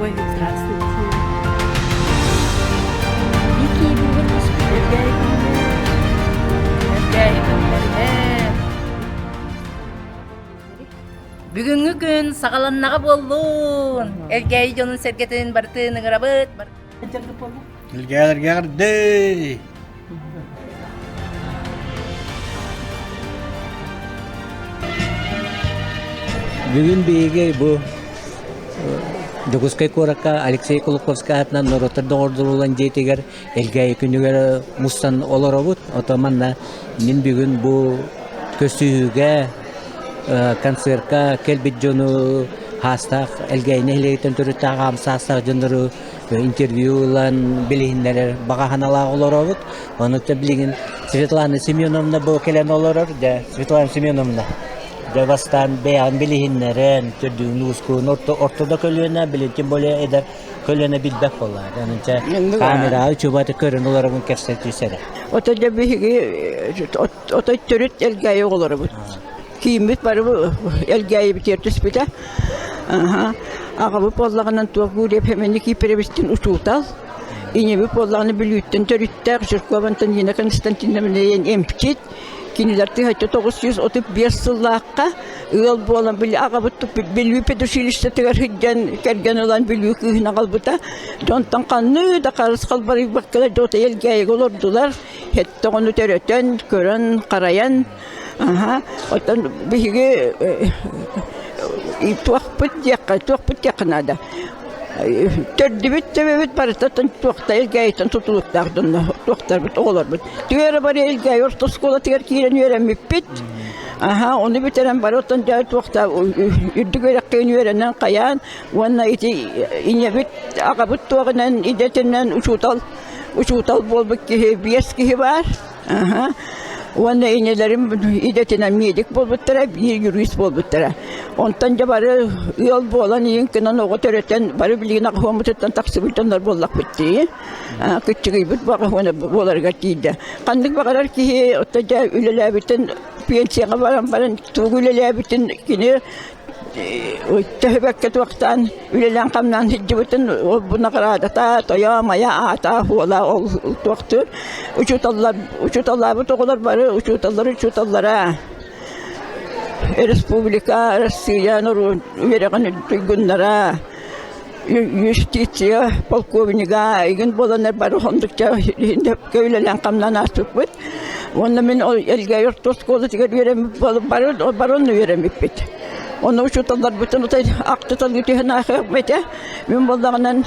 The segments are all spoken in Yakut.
Ой, здравствуйте. Бүгүҥҥү күн саҕаланнаҕа буоллун! Элгээйи дьонун сэргэтин барытын ыҥырабыт. Элгээйилэргэ эҕэрдэй! Бүгүн биһиги бу Дьокуускай куоракка Алексей Кулаковскай аатынан норуоттар доҕордоһууларын дьиэтигэр Элгээйи күнүгэр мустан олоробут. Ото манна мин бүгүн бу көрсүһүүгэ концертка кэлбит дьону хаастаах Элгээйи нэһилиэгиттэн төрүттээх аҕам саастаах дьоннору интервью ылан билиһиннэрэр баҕа санаалаах олоробут. Ону билигин Светлана Семеновна бу кэлэн олорор. Дьэ, Светлана Семеновна, дьэ бастаан бэйэҕин билиһиннэрэн, төрдүгүн уускуун орто, орто да көлүөнэ, билин тем более эдэр көлүөнэ билбэт буолла. Онон камераҕа үчүгэйдик көрөн олоробун кэпсэтиис эрэ. Ото дьэ биһиги отой төрүт Элгээйи оҕолоробут. Кииммит бары Элгээйибитигэр түспүтэ. Аҕабыт буоллаҕынан туох Гурьев Хемени Киперовичтин учуутал. Ийэбит буоллаҕына Бүлүүттэн төрүттээх Жирков Антонина Константиновна эмчит. Кинилэр 1935 сыллаахха ыал буолан били аҕабыт Бүлүү педучилищетыгар сылдьан кэргэн ылан Бүлүү кыыһын аҕалбыта. Дьонтон ханны да харысхал барыйбакка дьота Элгээйигэ олордулар. Сэттэ оҕону төрөтөн, көрөн, харайан Аһа, оттон биһиги туохпут диэххэ, туохпут диэххэ наада. Төрдүбүт төбөбүт барыта туохта Элгээйиттэн тутулуктаах дьонно туохтарбыт оҕолорбут. Түөрэ бары Элгээйи орто оскуолатыгар киирэн үөрэммиппит. Аһа, ону бүтэрэн бары оттон дьэ туохта үрдүк үөрэххэ үөрэнэн хайаан уонна ити ийэбит аҕабыт туоҕунан идэтинэн учуутал учуутал буолбут киһи биэс киһи баар. Аһа. Уонна инэлэрим идэтинэн медик буолбуттара, биир юрист буолбуттара. Онтон дьэ бары ыал буолан ийин гынан оҕо төрөтөн бары билигин аҕыһуоммутуттан тахсыбыт дьоннор буоллахпыт дии. Кыччыгыйбыт баҕаһуона буоларыгар тиийдэ. Ханнык баҕарар киһи оттон дьэ үлэлээбитин пенсияҕа баран баран тугу үлэлээбитин кини Төһөбөккө туохтаан үлэлээн-хамнаан сылдьыбытын ол бу наҕараадата тойоо-майа аата хуола ол туохтуур учууталлар учууталлаабыт оҕолор бары учууталлар учууталлара республика Россия норуот үөрэҕин туйгуннара юстиция полковнига игин буоланнар бары хондукча иһин үлэлээн-хамнаан ааспыппыт. Уонна мин ол Элгээйи орто оскуолатыгар үөрэммит буолан бары бары онно үөрэммиппит. Онно учууталларбытын отой ахтыталыы түһэн аахыахпыт этэ. Мин буоллаҕынан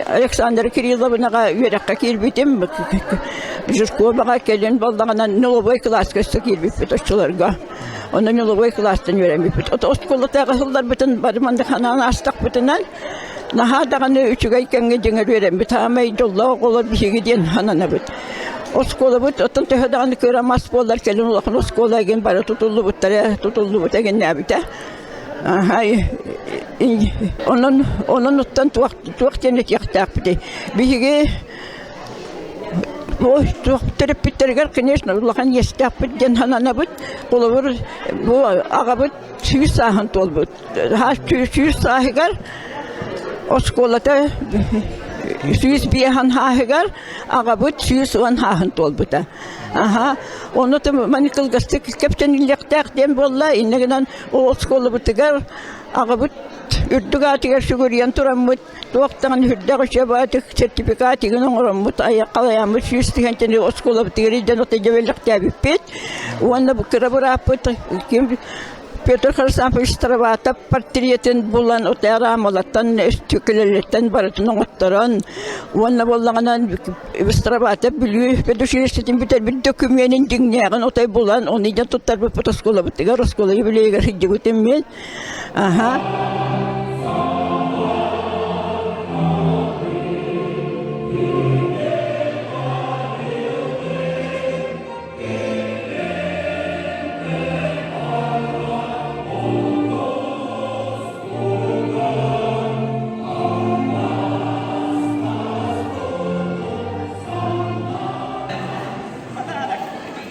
Александра Кирилловнаҕа үөрэххэ киирбитим. Жирковаҕа кэлин буоллаҕынан нулевой кылааска өссө киирбиппит оччолорго. Онно нулевой кылаастан үөрэммиппит. Ото оскуолатааҕы сылларбытын бары маннык санаан аастахпытынан наһаа даҕаны үчүгэй кэмҥэ дьиҥэр үөрэммит саамай дьоллоох оҕолор биһиги диэн сананабыт. Оскуолабыт оттон төһө даҕаны кыра мас буоллар кэлин улахан оскуола игин бары тутуллубуттара тутуллубута игиннээбитэ. Онон онон оттон туох туох диэн этиэхтээхпитий? Биһиги Бу туох төрөппүттэригэр, конечно, улахан иэстээхпит диэн сананабыт. Холобур, бу аҕабыт сүүс сааһын туолбут. Сүүс сааһыгар оскуолата 105 сааһыгар аҕабыт 110 сааһын туолбута. Аха, ону маны кылгастык кэпсэниллиэхтээх диэн буолла. Инньэ гынан ол оскуолабытыгар аҕабыт үрдүк аатыгар сүгүрүйэн тураммыт Туох даҕаны үрдэх үчүгэй сертификат игин оҥороммут, айаххалайаммыт 100 тыһыынчаны оскуолабытыгар илдьэн отой дьэбэлэхтээбиппит. Уонна бу кыра бырааппыт ким Петр Хрисанфович Староватов портретин булан отой араамалартан, өстүкүлэлэртэн барытын оҥотторон уонна буоллаҕынан Староватов Бүлүү педучилищетын бүтэрбит дөкүмүөнүн дьиҥнээҕин отой булан ону илдьэн туттарбыппыт оскуолабытыгар, оскуола юбилейыгар сылдьыбытым мин. Аха.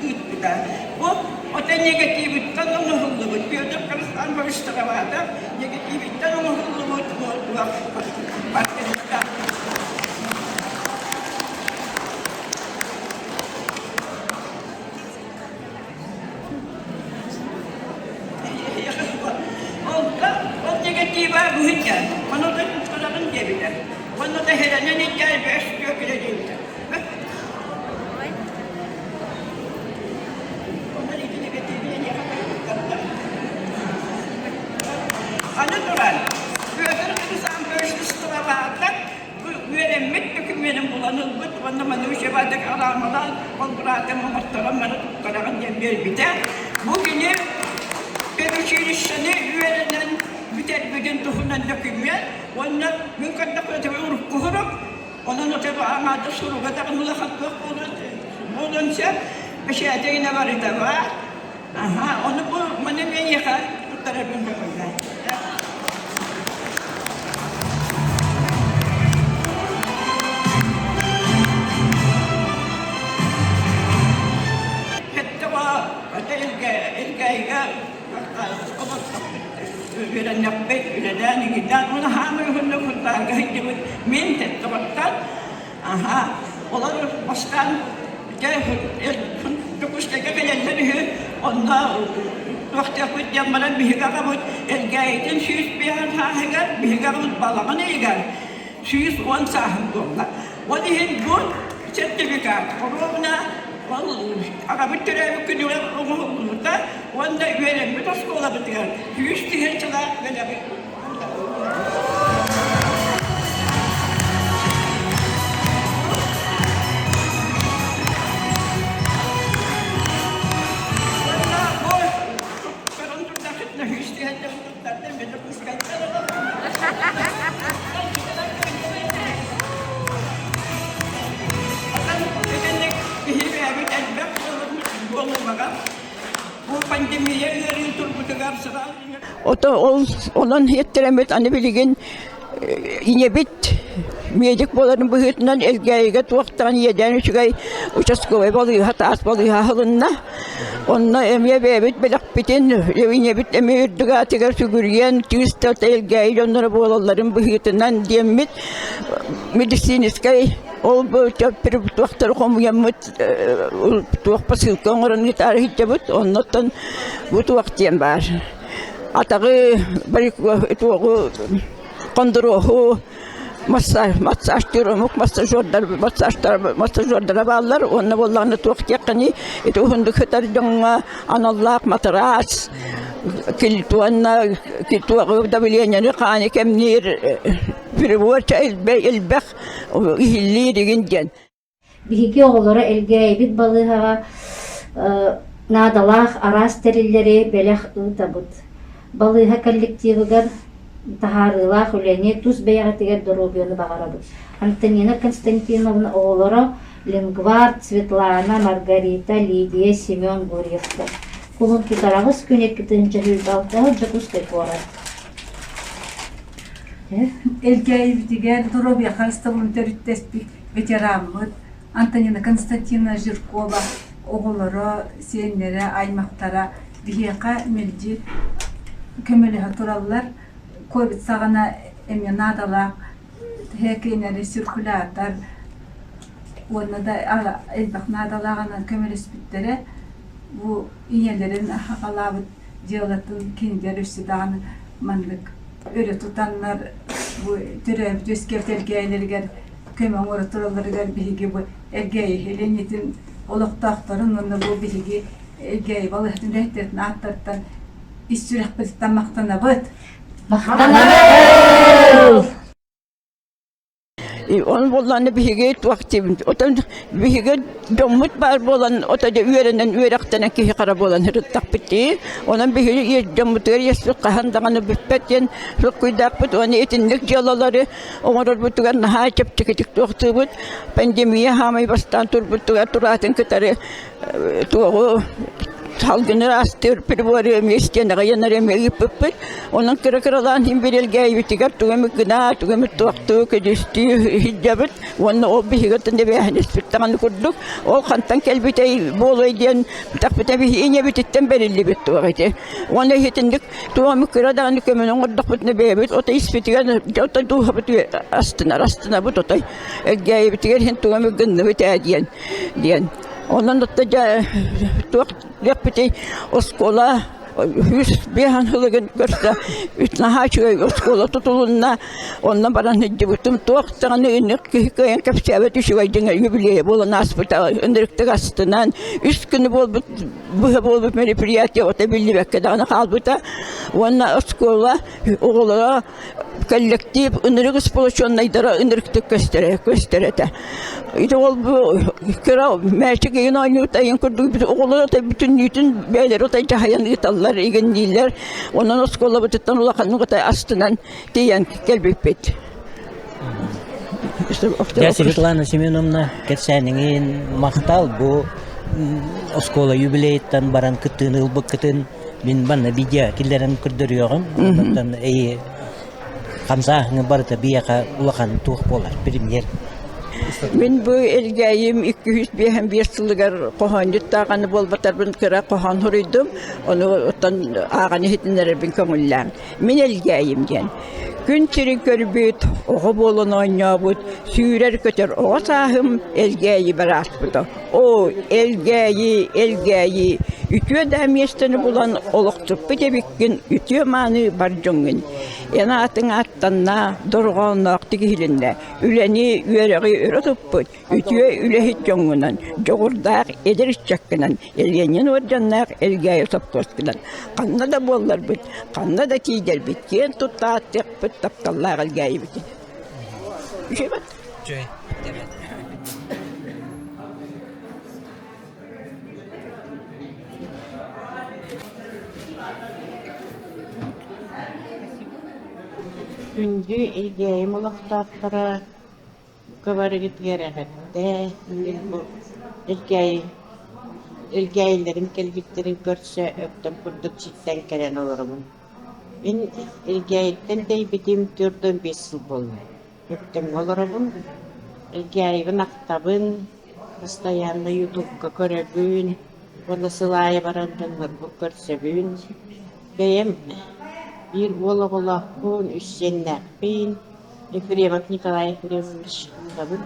ыыппыта. Бу ото негативыттан оҥоһуллубут. Петр Христанович Староватов негативиттэн оҥоһуллубут. Онно маны учебатык араамалаан, ол быраатым оҥотторон маны туттараҕын диэн биэрбитэ. Бу кини педучилищены үөрэнэн бүтэрбитин туһунан дөкүмүөн уонна мин көрдөхпүнэ урукку сурук, онон оту аҥаата суруга даҕаны улахан туох буолуон сөп, бэчээтэ гинэ барыта баар. Аха, ону бу маны миэхэ туттарарбын көҥүллээ. Үөрэннэхпит, үлэлээн игидээн, уонна хаамай уһуннук Сунтаарга сылдьыбыт мин Теттоҕоттон Аха, олор бастаан дьэ Дьокуускайга кэлэллэр үһү, онно туохтуохпут диэн баран биһиги аҕабыт Элгээйитин 105 сааһыгар, биһиги аҕабыт балаҕан ыйыгар 110 сааһын туолла. Ол иһин бу сертификат хоруобуна ол аҕабыт төрөөбүт күнүгэр оҥоһуллубута уонна үөрэммит оскуолабытыгар 100 тыһыынчалаах бэлэҕи Ото ол онон иэттэрэммит аны билигин ийэбит медик буоларын быһыытынан Элгээйигэ туохтаан иэдээн үчүгэй участковай балыыһа таас балыыһа аһылынна. Онно эмиэ бэйэбит бэлэхпитин ийэбит эмиэ үрдүк аатыгар сүгүрүйэн тыыс да Элгээйи дьонноро буолалларын быһыытынан диэммит медицинскэй ол бу туохтары хомуйаммыт туох посылка оҥорон ыытаары сылдьабыт. Оннуттан бу туох диэн баар. Атаҕы туоҕу хондуруоһу массажтыыр омук массажердар массажердара бааллар уонна буоллаҕына туох диэххиний ити уһундук сытар дьоҥҥо аналлаах матараас уонна туоҕу давлениены хааны кэмниир прибор элбэх иһиллиир игин диэн Биһиги оҕолоро Элгээйибит балыыһаҕа наадалаах араас тэриллэри бэлэх ыытабыт. Балыыһа коллективыгар таһаарыылаах үлэни, тус бэйэҕитигэр доруобуйаны баҕарабыт. Антонина Константиновна оҕолоро Лингвард, Светлана, Маргарита, Лидия, Семен Гурьевтар. Кулун тутар аҕыс күн 2 2026 Дьокуускай куорат. Элгээйибитигэр доруобуйа харыстабылын төрүттэспит ветераммыт Антонина Константиновна Жиркова оҕолоро, сиэннэрэ, аймахтара биһиэхэ мэлдьи көмөлөһө тураллар. Ковид саҕана эмиэ наадалаах тэһээккинэри циркулятор уонна да элбэх наадалааҕынан көмөлөспүттэрэ. Бу ийэлэрин аҕалаабыт дьыалатын кинилэр өссө даҕаны маннык өрө тутаннар бу төрөөбүт үөскээбит элгээйилэригэр көмө оҥоро туралларыгар биһиги бу Элгээйи Ленитин олохтоохторун уонна бу биһиги Элгээйи балыыһатын үлэһиттэрин ааттарыттан ис сүрэхпититтэн махтанабыт. Махтанабыт! Ол буоллаҕына биһиги туох диибин, отон биһиги дьоммут баар буолан, ото дьэ үөрэнэн үөрэхтэнэн киһи хара буолан сырыттахпыт дии. Онон биһиги дьоммутугар иэспит хаһан даҕаны бүппэт диэн суккуйдаахпыт уонна итинник дьыалалары оҥорорбутугар наһаа чэпчэкитик туохтуубут. Пандемия хаамай бастаан турбутугар тураатын кытары туоҕу салгыны ыраастыыр приборы эмиэ истиэнэҕэ ыйанар эмиэ ыыппыппыт. Онон кыра-кыралаан иһин бирэлгээйбитигэр тугу эмит гына, тугу эмит туохтуу, күдүстүү сылдьабыт. Уонна ол биһиги оттон эбээһинэспит даҕаны курдук. Ол хантан кэлбитэй буолуой диэн тахпыта биһи ийэбититтэн бэриллибит туох ити. Уонна иһитинник туох эмит кыра даҕаны көмөнү оҥордохпутуна бэйэбит ото испитигэр ото дууһабыт астынар астынабыт отой Элгээйибитигэр иһин тугу эмит гынныбыт ээ диэн диэн. Онон отто дьэ туох диэхпитий оскуола 105 сылыгын көрсө үс наһаа үчүгэй оскуола тутулунна. Онно баран сылдьыбытым туох даҕаны инник киһи кыайан кэпсээбэт үчүгэй дьиҥэ юбилейа буолан ааспыта ынырыктык астынан үс күнү буолбут быһа буолбут мероприятие ото биллибэккэ даҕаны хаалбыта. Уонна оскуола оҕолоро. Коллектив ынырык сплоченнайдара ынырыктык көстөрө көстөр этэ. Ити ол бу кыра мээчик игин оонньуута игин курдук оҕолор отой бүтүннүүтүн бэйэлэри отой дьаһайан ыыталлар игиннииллэр. Онон оскуолабытыттан улаханнык отой астынан тиийэн кэлбиппит. Дьэ, Светлана Семеновна, кэпсээниҥин махтал бу оскуола юбилейыттан баран кыттыыны ылбыккытын мин манна видео киллэрэн көрдөрүөҕүм. Онтон эйи хамсааһыны барыта биһиэхэ улахан туох буолар премьер. Мин бу Элгээйим 255 сылыгар хоһоонньут даҕаны буолбатарбын кыра хоһоон суруйдум. Ону оттон ааҕан иһитиннэрэрбин көҥүллээҥ. Мин Элгээйим диэн. Күн сирин көрбүт, оҕо буолан оонньообут, сүүрэр-көтөр оҕо сааһым Элгээйибэр ааспыта. Оо, Элгээйи, Элгээйи, үтүө да миэстэни булан олохсуппут эбиккин, үтүө мааны бар дьоҥҥун. Эн аатыҥ ааттанна, дорҕоонноохтук иһилиннэ. Үлэни, үөрэҕи өрө туппут, үтүө үлэһит дьоҥҥунан, дьоҕурдаах эдэр ыччаккынан, Ленин уордьаннаах Элгээйи сопхуоскунан ханна да буолларбыт, ханна да тиийдэрбит, киэн тутта ааттыахпыт тапталлаах Элгээйибитин. Үчүгэй Күндү Элгээйим олохтоохторо Кыбарыгытыгар эҕэрдэ мин бу Элгээйи Элгээйилэрим кэлбиттэрин көрсө өктөм курдук ситтэн кэлэн олоробун. Мин Элгээйиттэн тэйбитим 45 сыл буолла. Өктөмҥө олоробун. Элгээйибин ахтабын, постоянно ютубка көрөбүн уонна сыл аайы баран дьоннорбун көрсөбүн. Бэйэм биир уол оҕолоохпун, үс сиэннээхпин. Ефремов Николай Ефремович ыытабын,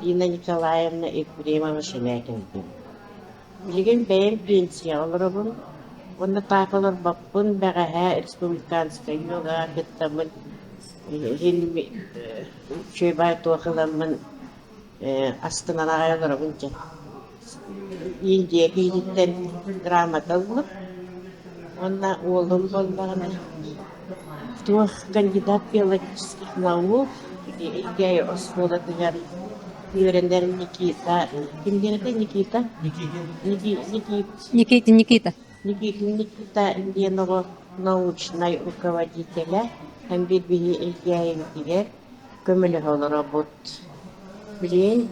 Ирина Николаевна Ефремова Шемякинтан. Билигин бэйэм пенсияҕа олоробун уонна таах олорбоппун, бэҕэһээ республиканскай йогаҕа кыттаммын иһин үчүгэй баай туох ыламмын астынан аҕай олоробун дьэ. Индия кииниттэн грамота ыллым уонна уолум буоллаҕына туох кандидат биологических наук Элгээйи оскуолатыгар үөрэнэр Никита ким диэн этэй Никита Никитин Никита Никитин Никита диэн оҕо научнай руководителэ һәм биир биһи Элгээйибитигэр көмөлөһө олоробут. Билигин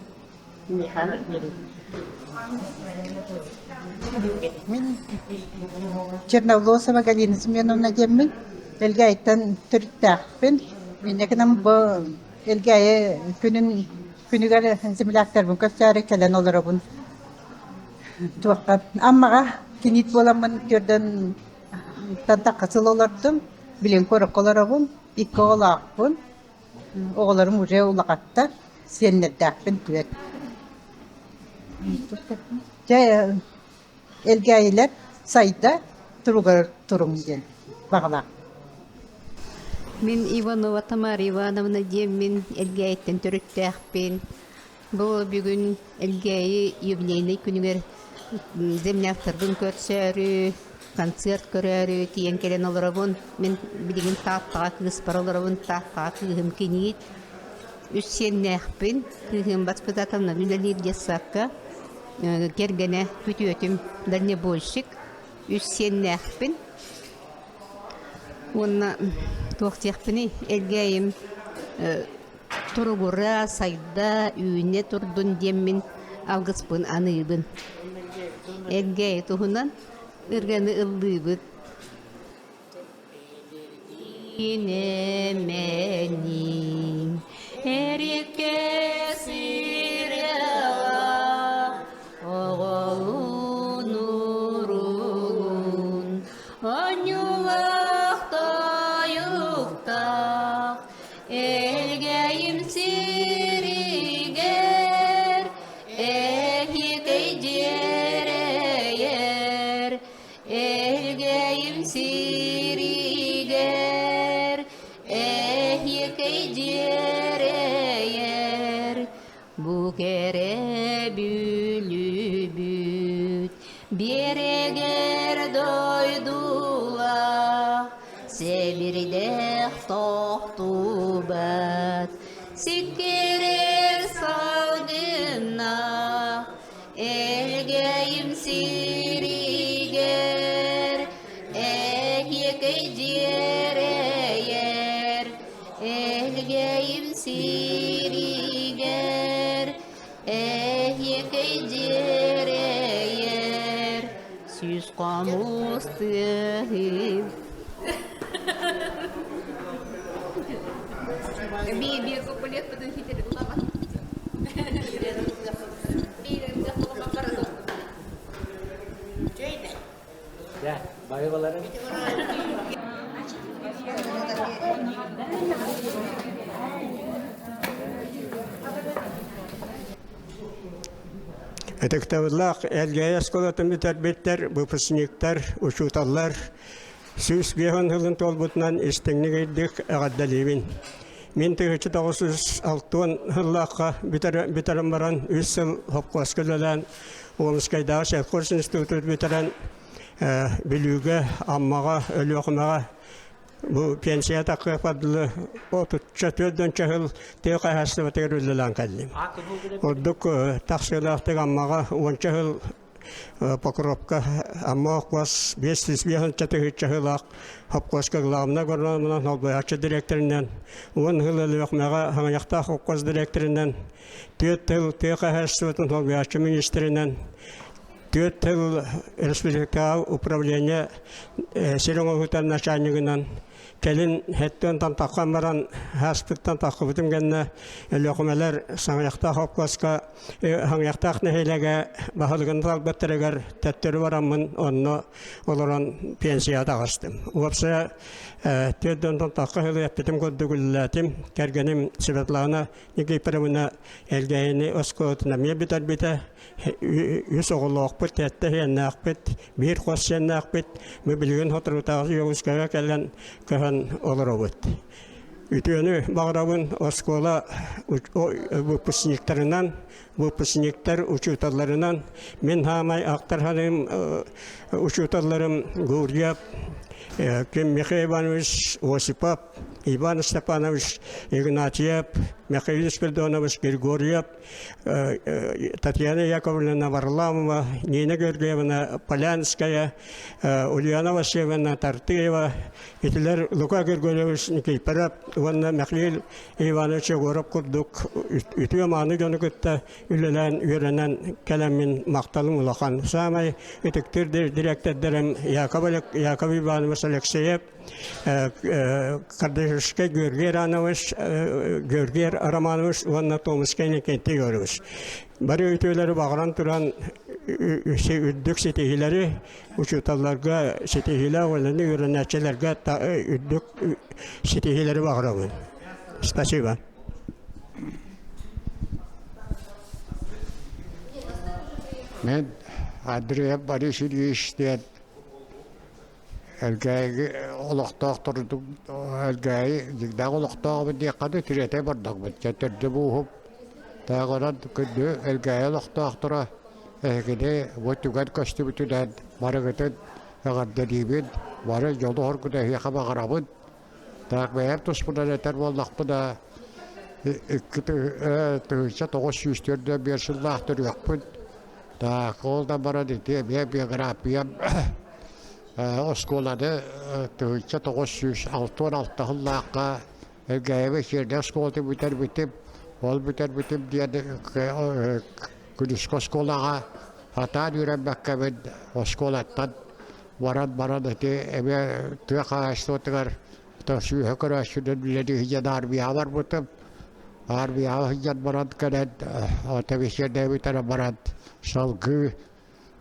Мин Черновлосова Галина Семеновна диэммин, Элгээйиттэн төрүттээхпин. Инньэ гынан бу Элгээйи күнүн күнүгэр земляктарбын көрсөөрү кэлэн олоробун. Туохха Аммаҕа киниит буоламмын төрдөн тахха сыл олордум. Билигин куоракка олоробун. Икки оҕолоохпун. Оҕолорум уже улахаттар, сиэннэрдээхпин түөрт. Дьэ, Элгээйилэр сайда туругар туруҥ диэн баҕалаах. Мин Иванова Тамара Ивановна диэммин Элгээйиттэн төрүттээхпин. Бу бүгүн Элгээйи юбилейнай күнүгэр земляктарбын көрсөөрү, концерт көрөөрү тиийэн кэлэн олоробун. Мин билигин Тааттаҕа кыыспар олоробун. Тааттаҕа кыыһым киниит. Үс сиэннээхпин. Кыыһым воспитателынан үлэлиир детсадка. Кэргэнэ күтүөтүм дальнобойщик. Үс сиэннээхпин. Уонна туох диэхпиний, Элгээйим туругура, сайда, үүнэ турдун диэммин алгыспын аныыбын. Элгээйи туһунан ырыаны ыллыыбыт. Инэмэнин эрикке сирэҕэ оҕолуун уруулун онньулаах тойуктаах Элгээйим сиригэр эһиэкэй дьиэрэйэр, Элгээйим сиригэр эһиэкэй дьиэрэйэр, Бу кэрэ бүлүүбүт биэрэгэр дойдулаах, Сэбирдэх тохтуулаах. Сиккирэр салгыннаах Элгээйим сиригэр Эһиэкэй дьиэрэйэр Элгээйим сиригэр Эһиэкэй дьиэрэйэр Сүүс хомус тыаһын Биир куплет Дьэ, баһыыбаларын. Ытыктабыллаах Элгээйи оскуолатын бүтэрбиттэр, выпускниктар, учууталлар 150 сылын туолбутунан истиҥник ыйдык эҕэрдэлиибин. Мин 1960 сыллаахха бүтэрэн баран үс сыл хопкуоска үлэлээн Омскайдааҕы сельхоз институту бүтэрэн Бүлүүгэ, Аммаҕа, Өлүөхүмэҕэ бу пенсия таххыахпар дылы отучча түөрт сыл тыа хаһаайыстыбатыгар үлэлээн кэллим. Ордук тахсыылаахтык Аммаҕа уонча сыл Покровка Амма хопкуос 505 тыһыынча сылаах хопкуоска главнай агрономунан холбоһооччу дириэктэринэн, уон сыл Өлүөхүмэҕэ Хаҥайахтаах хопкуос дириэктэринэн, түөрт сыл тыа хаһаайыстыбатын холбоһооччу министринэн, түөрт сыл республикаҕа управление сир оҥоһуутун начальнигынан Кэлин һэттэн таххан баран ааспыттан таххыбытым кэннэ Өлүөхүмэлэр Саҥыйахтаах холкуоска Саҥыйахтаах нэһилиэгэ баһылыгын талбыттарыгар төттөрү бараммын онно олорон пенсияҕа таҕыстым. Уопсайа түөрт тахха сылы эппитим курдук үлэлээтим. Кэргэним Светлана Никифоровна Элгээйини оскуолатын эмиэ бүтэрбитэ. Үс оҕолоохпут, сэттэ сиэннээхпит, биир хос сиэннээхпит. Бу билигин соторутааҕы Йоҕускайга кэлэн көһөн олоробут. Үтүөнү баҕарабын оскуола выпускниктарынан, выпускниктар учууталларынан. Мин хаамай ахтар ханым учууталларым Гурьев, Ким Михаил Иванович Осипов, Иван Степанович Игнатьев, Михаил Спиридонович Григорьев, Татьяна Яковлевна Варламова, Нина Георгиевна Полянская, Ульяна Васильевна Тартыева, итилэр Лука Григорьевич Никифоров уонна Михаил Иванович Егоров курдук үтүө-мааны дьону кытта үлэлээн, үөрэнэн кэлэммин махталым улахан. Саамай ытыктыыр дириэктэрдэрим Яков, Яков Иванович Алексеев, Кардашевскай Георгий Иванович, Георгий Романович уонна Томскай Никита Егорович. Бары үтүөлэри баҕаран туран үрдүк ситиһиилэри учууталларга ситиһиилээх үлэни үөрэнээччилэргэ үрдүк ситиһиилэри баҕарабын. Спасибо. Мен Андреев Борис Ильич диэн Элгээйи олохтоохтордук Элгээйи дьиҥнээх олохтооҕубут диэххэ да тириэтэй бардахпыт. Дьэ төрдө бууһуп тааҕынан күндү Элгээйи олохтоохторо эһигини бу түгэн көстүбүтүнэн барыгытын эҕэрдэлиибин, бары дьолу-соргуну эһиэхэ баҕарабын. Таах бэйэм туспунан этэр буоллахпына икки 1904 сыллаах төрүөхпүн. Таах ол да баран ити эмиэ биографиям оскуоланы 1966 сыллаахха Элгээйи сиэрдээх оскуолатын бүтэрбитим. Ол бүтэрбитим диэн күнүскү оскуолаҕа сатаан үөрэммэккэбин оскуолаттан баран баран ити эмиэ тыа хаһаайыстыбатыгар сүүһэ көрөөччүнэн үлэлии сылдьан армияҕа барбытым. Армияҕа сылдьан баран кэлэн тэбисиэрдээбит эрэ баран салгыы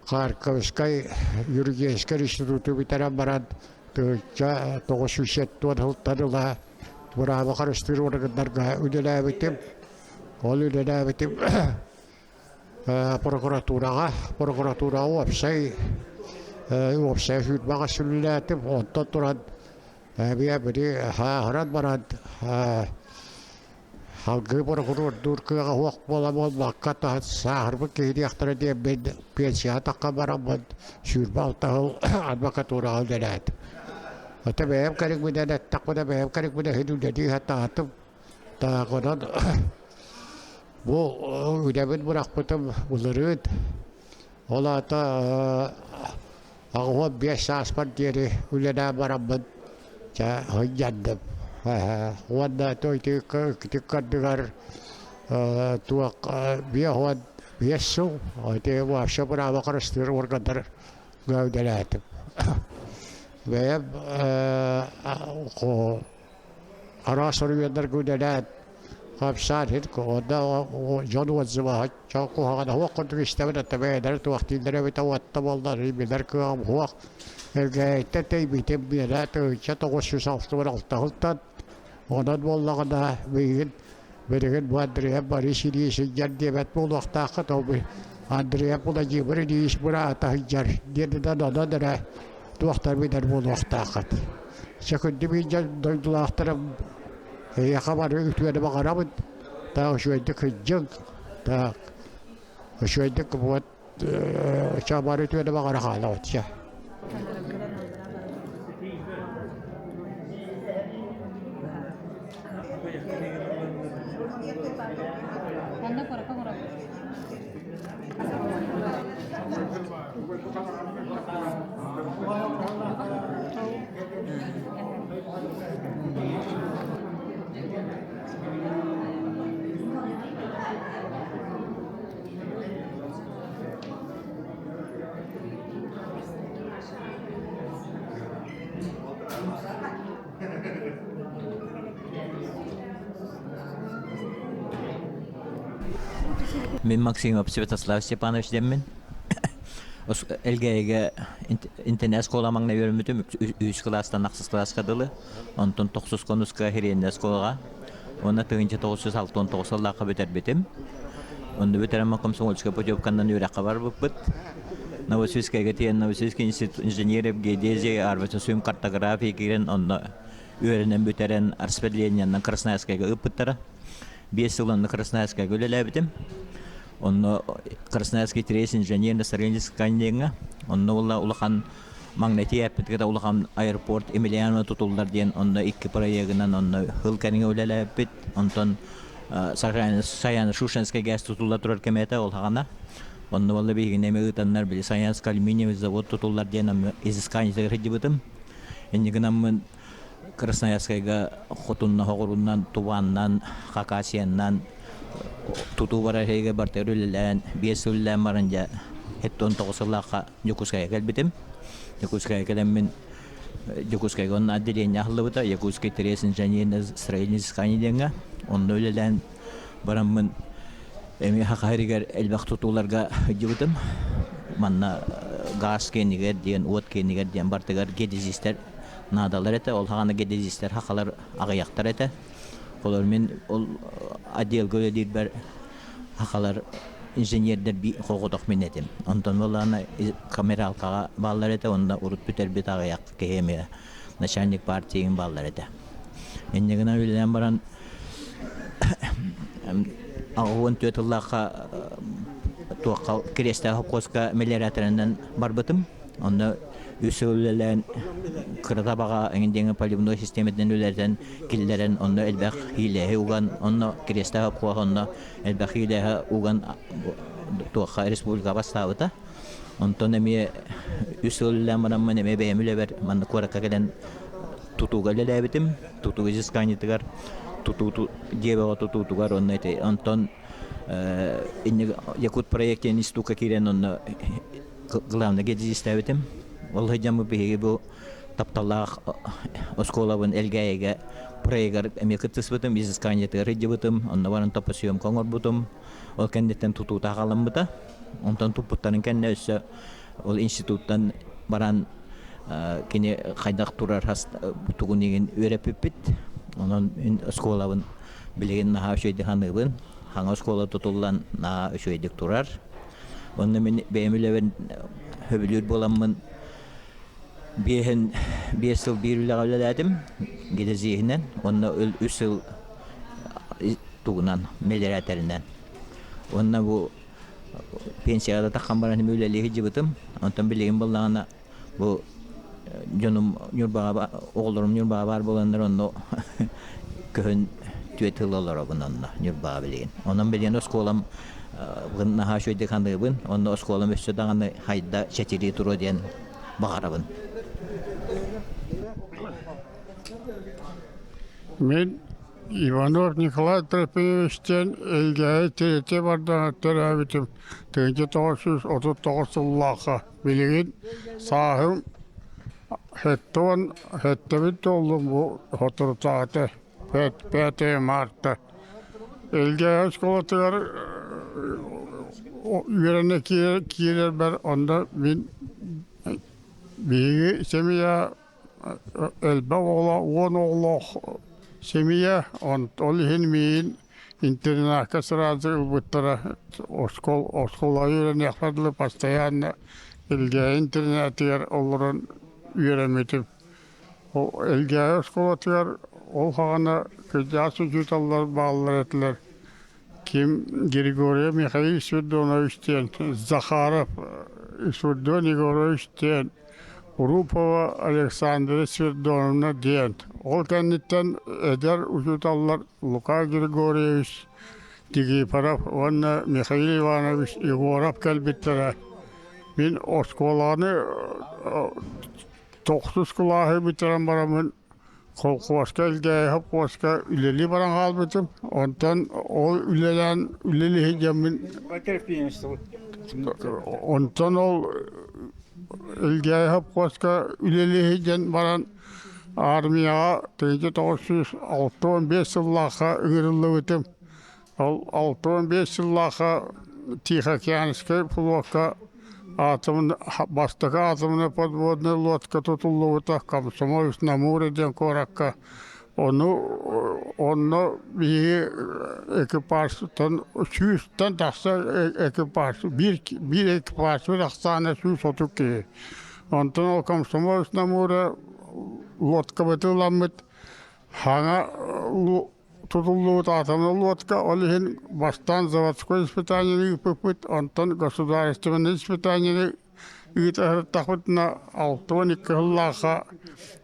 Харьковскай юридическай институту бүтэрэн баран 1970 сылтан ыла бырааба харыстыыр органнарга үлэлээбитим. Ол үлэлээбитим прокуратураҕа, прокуратураҕа уопсай уопсай сүүрбэҕэ сүллээтим. Онтон туран эмиэ били хааһыран баран Салгыы борокуруордуур кыаҕа суох буола буолбакка сааһырбыт киһи диэхтэрэ диэммин пенсияҕа таххан бараммын 26 сыл адвокатураҕа үлэлээтим. Ото бэйэм кэриҥминэн эттэхпинэ бэйэм кэриҥминэн иһин үлэлии сатаатым. Онон бу үлэбин бырахпытым былырыын. Ол аата 85 сааспар диэри үлэлээн бараммын дьэ сынньанным. Уонна ити ардыгар туох 55 сыл ити вообще бырааба харыстыыр органнар үлэлээтим. Бэйэм араас суруйаннарга үлэлээн хапсаан иһин онно дьон отзыва куһаҕана суох курдук истэбин это бэйэлэрэ туох дииллэрэ эбитэ уотта буоллар билэр кыаҕым суох. Элгээйиттэн тэйбитим биэрэ 1966 сылтан онон буоллаҕына билигин билигин бу Андреев Борис Ильич сылдьар диэбэт буолуохтааххыт ол Андреев Владимир Ильич быраата сылдьар диэнинэн онон эрэ туохтар билэр буолуохтааххыт. Сөкүндү биир дойдулаахтарым эйиэхэ бары үтүөнү баҕарабын. Таах үчүгэйдик сылдьыҥ. Таах үчүгэйдик вот бары үтүөнү баҕара хаалабыт чэ. Мин Максимов Святослав Степанович диэммин. Элгээйигэ интернет школа маҥнай үөрэммитим үһүс кылаастан ахсыс кылааска дылы. Онтон тохсус конуска Хириэннэ школаҕа. Уонна 1969 сыллаахха бүтэрбитим. Онно бүтэрэн комсомольскай путевканан үөрэххэ барбыппыт. Новосибирскайга тиийэн Новосибирский институт инженеров геодезии, арбитражум картографии киирэн онно үөрэнэн бүтэрэн распределениенан Красноярскайга ыыппыттара. 5 сыл онно Красноярскайга үлэлээбитим. Онно Красноярский трест инженерно-строительский диэҥҥэ. Онно буолла улахан маҥнай тиийээппит улахан аэропорт Емельянова тутуллар диэн онно икки проегынан онно сыл кэриҥэ үлэлээбиппит. Онтон Саяно-Шушенскай ГЭС тутулла турар кэмэ этэ ол хаҕана. Онно буолла биһигини эмиэ ыытаннар били Саянск алюминиевый завод тутуллар диэн изысканиетыгар сылдьыбытым. Инньэ гынаммын Красноярскайга хотунна хоҕурунан, тубааннан, хакасияннан тутуу барар эһиги барытыгар үлэлээн, 5 сыл үлэлээн баран дьэ 79 сыллаахха Дьокуускайга кэлбитим. Дьокуускайга кэлэммин Дьокуускайга онно отделение аһыллыбыта, Якутский трест инженерно-строительный диэҥҥэ. Онно үлэлээн бараммын эмиэ Саха сиригэр элбэх тутууларга сылдьыбытым. Манна гаас киэнигэр диэн, уот киэнигэр диэн барытыгар геодезистэр наадалар этэ. Ол саҕана геодезистэр сахалар аҕыйахтар этэ. Олор мин ол отделга үлэлиирбэр сахалар инженердэр хоҕотох мин этим. Онтон буоллаҕына камералкаҕа бааллар этэ, онно урут бүтэрбит аҕыйах киһи эмиэ начальник партийын бааллар этэ. Инньэ гынан үлэлээн баран 84 сыллаахха туохха Кириэстээх холкуоска мелиораторынан барбытым. Онно үс сыл үлэлээн кыра табаҕа эҥин диэҥҥэ поливной систиэмэтинэн үлэлэтэн киллэрэн онно элбэх хиилэһи уган онно Кириэстээх холкуос онно элбэх хиилэһи уган туохха республика бастаабыта. Онтон эмиэ үс сыл үлэлээн бараммын эмиэ бэйэм үлэбэр манна куоракка кэлэн тутууга үлэлээбитим. Тутуу изысканиетыгар тутуу дьиэбэҕэ тутуутугар онно ити онтон Якут проект институкка киирэн онно главный геодезистээбитим. Ол сылдьаммыт биһиги бу тапталлаах оскуолабын Элгээйигэ проегар эмиэ кыттыспытым, изысканиетыгар сылдьыбытым, онно баран топосъемка оҥорбутум. Ол кэнниттэн тутуута халаммыта. Онтон туппуттарын кэннэ өссө ол институттан баран кини хайдах турар тугун игин үөрэппиппит. Онон мин оскуолабын билигин наһаа үчүгэйдик саныыбын. Хаҥа оскуола тутуллан наһаа үчүгэйдик турар. Онно мин бэйэм үлэбин сөбүлүүр буоламмын биэһин 5 сыл биир үлэҕэ үлэлээтим геодезиһинэн уонна үс сыл тугунан мелиораторынан. Уонна бу пенсияҕа да таххан баран үлэлии сылдьыбытым. Онтон билигин буоллаҕына бу дьонум Ньурбаҕа оҕолорум Ньурбаҕа баар буоланнар онно көһөн. Түөрт сыл олоробун онно Ньурбаҕа билигин. Онон билигин оскуолам наһаа үчүгэйдик саныыбын. Онно оскуолам өссө даҕаны хайда чэчирии туруо диэн баҕарабын. Мин Иванов Николай Трофимовичтан Элгээйи третья бардаҕа төрөөбүтүм 1939 сыллаахха. Билигин сааһым 77-бин туоллум бу соторутааҕыта 5 марта. Элгээйи оскуолатыгар үөрэнэ киирэрбэр онно мин биһиги семья элбэх оҕолоох, 10 оҕолоох семья, ол иһин миигин интернакка сразу ылбыттара. Оскуолаҕа үөрэниэхпэр дылы постоянно Элгээйи интернатыгар олорон үөрэммитим. Элгээйи оскуолатыгар ол саҕана кырдьаҕас учууталлар бааллар этилэр. Ким Григорьев Михаил Свиридонович диэн, Захаров Свиридон Егорович диэн, Урупова Александра Свиридоновна диэн. Ол кэнниттэн эдэр учууталлар Лука Григорьевич Никифоров уонна Михаил Иванович Егоров кэлбиттэрэ. Мин оскуоланы тохсус кылааһы бүтэрэн бараммын холкуоска Элгээйи сопхуоска үлэлии баран хаалбытым. Онтон ол үлэлээн үлэлии сылдьаммын онтон ол Элгээйи сопхуоска үлэлии сылдьан баран армияҕа 1965 сыллаахха ыҥырыллыбытым. Ол 65 сыллаахха Тихоокеанскай флокка атомный бастакы атомнай подводнай лодка тутуллубута Комсомольск на Амуре диэн куоракка. Ону онно биһиги экипажтан сүүстэн тахса экипаж биир биир экипажпыт ахсаана 130 киһи. Онтон ол Комсомольск на Амуре лодкабытын ыламмыт хаҥа тутуллубут атомнай лодка, ол иһин бастаан заводской испытаниены ыыппыппыт, онтон государственнай испытаниены ыыта сырыттахпытына 62 сыллаахха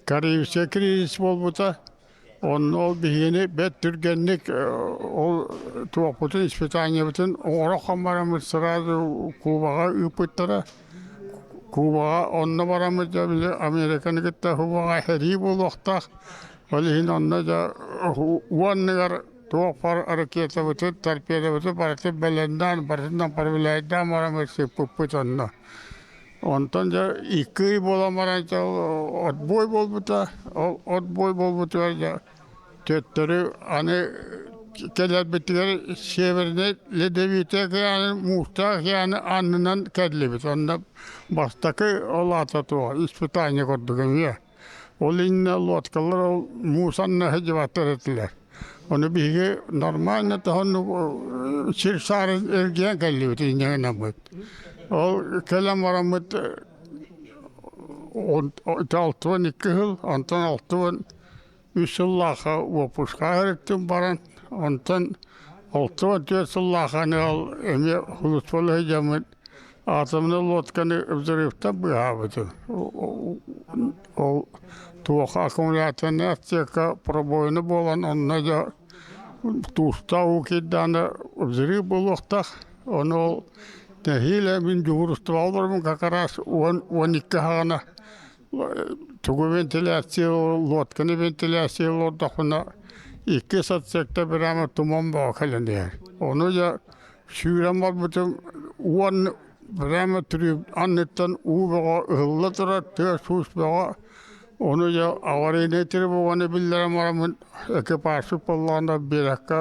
Карибскай кризис буолбута. Онно ол биһигини бэрт түргэнник ол туохпутун испытаниебытын оҥоро охсон бараммыт сразу Кубаҕа ыыппыттара. Кубаҕа онно бараммыт дьэ били Американы кытта Кубаҕа сэрии буолуохтаах. Ол иһин онно дьэ уонныгар туох баар ракетабытын, торпедобытын барытын бэлэмнээн, барытын направляйдаан баран сыппыппыт онно. Онтон дьэ икки ый буолан баран дьэ отбой буолбута. Ол отбой буолбутугар дьэ төттөрү аны кэлэрбитигэр Севернай Ледовитый океаны, Муустаах океаны аннынан кэллибит. Онно бастакы ол аата туох испытание курдук эмиэ. Ол иннинэ лодкалар ол муус анна сылдьыбаттар этилэр. Ону биһиги нормально тоһоннук сир саарын эргийэн кэллибит инньэ гынаммыт. Ол кэлэн бараммыт 62 сыл, онтон 63 сыллаахха уоппуска эриттим баран, онтон 64 сыллаахха ол эмиэ хулуспал сылдьаммыт атомнай лодканы взрывтан быыһаабытым. Ол туох аккумуляторнай аптека пробоина буолан онно дьэ туустаах уу киирдэҕинэ взрыв буолуохтаах. Ону ол нэһиилэ мин дьуһуурустубаҕа олоробун как раз 12 саҕана тугу вентиляция лодканы вентиляция олордохпуна икки отсекта прямо туман бөҕө кэлэн иһэр. Ону дьэ сүүрэн барбытым 10 прямо анныттан уу бөҕө ыһылла турар, тыас-уус бөҕө. Ону дьэ аварийнай тревоганы биллэрэн бараммын экипажпыт буоллаҕына биэрэккэ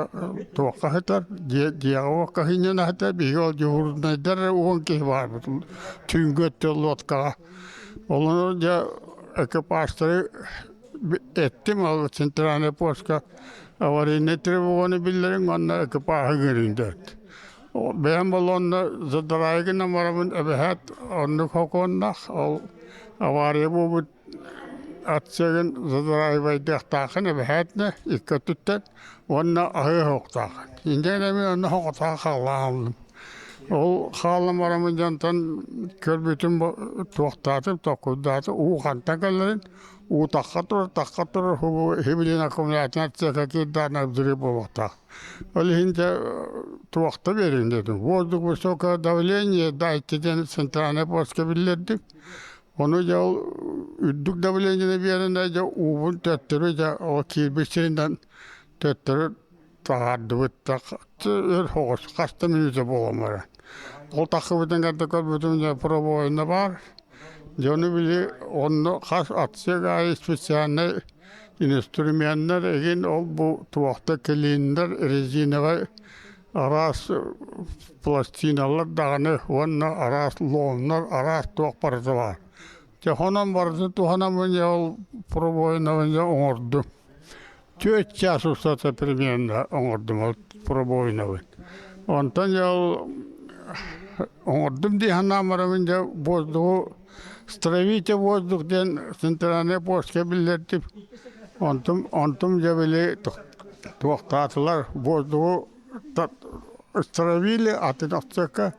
туохха сытар, дьиэҕэ-уокка сынньана сытар. Биһиги ол дьуһуурунайдар эрэ 10 киһи баарбыт түүҥҥү өттө лодкаҕа. Олону дьэ экипажтары эттим ол центральный постка аварийнай тревоганы биллэриҥ уонна экипажы ыҥырыҥ диэт. Бэйэм болонно задраайы гынан барабын эбэһээт оннук хокуоннах ол авария буолбут отсегын задраайбайдыахтааххын эбэһээтинэ икки өттүттэн уонна аһыы оһохтоох. Инньэ гынан мин онно хоҕотоох хааллаҕым. Ол хаалан бараммын дьонтон көрбүтүм туохтаатым, токкуйдаатым, уу хантан кэлэрин, уу тахха турар, тахха турар хубу хибилин аккумуляторын аптека киирдэҕинэ взрыв буолуохтаах. Ол иһин дьэ туохта биэриҥ дедим. Воздух высокое давление дайте диэн центральный постка биллэрдим. Ону дьэ ол үрдүк давлениены биэрэн дьэ уубун төттөрү дьэ ол киирбит сиринэн төттөрү таһаардыбыт өр соҕус хас да мүнүүтэ буолан баран. Ол тахсыбытын кытта көрбүтүм дьэ пробойна баар. Дьону били онно хас отсек аайы специальнай инструменнар игин ол бу туохта клиннэр резиновай араас пластиналар даҕаны уонна араас ломнар араас туох барыта баар. Дьэ онон барытын туһанаммын дьэ ол пробойнабын дьэ оҥордум. Түөрт чаас устата примерно оҥордум ол пробойнабын. Онтон дьэ ол оҥордум дии санаан бараммын дьэ воздуху стравите воздух диэн центральнай постка биллэрдим. Онтум онтум дьэ били туохтаатылар воздуху стравили атын отсекка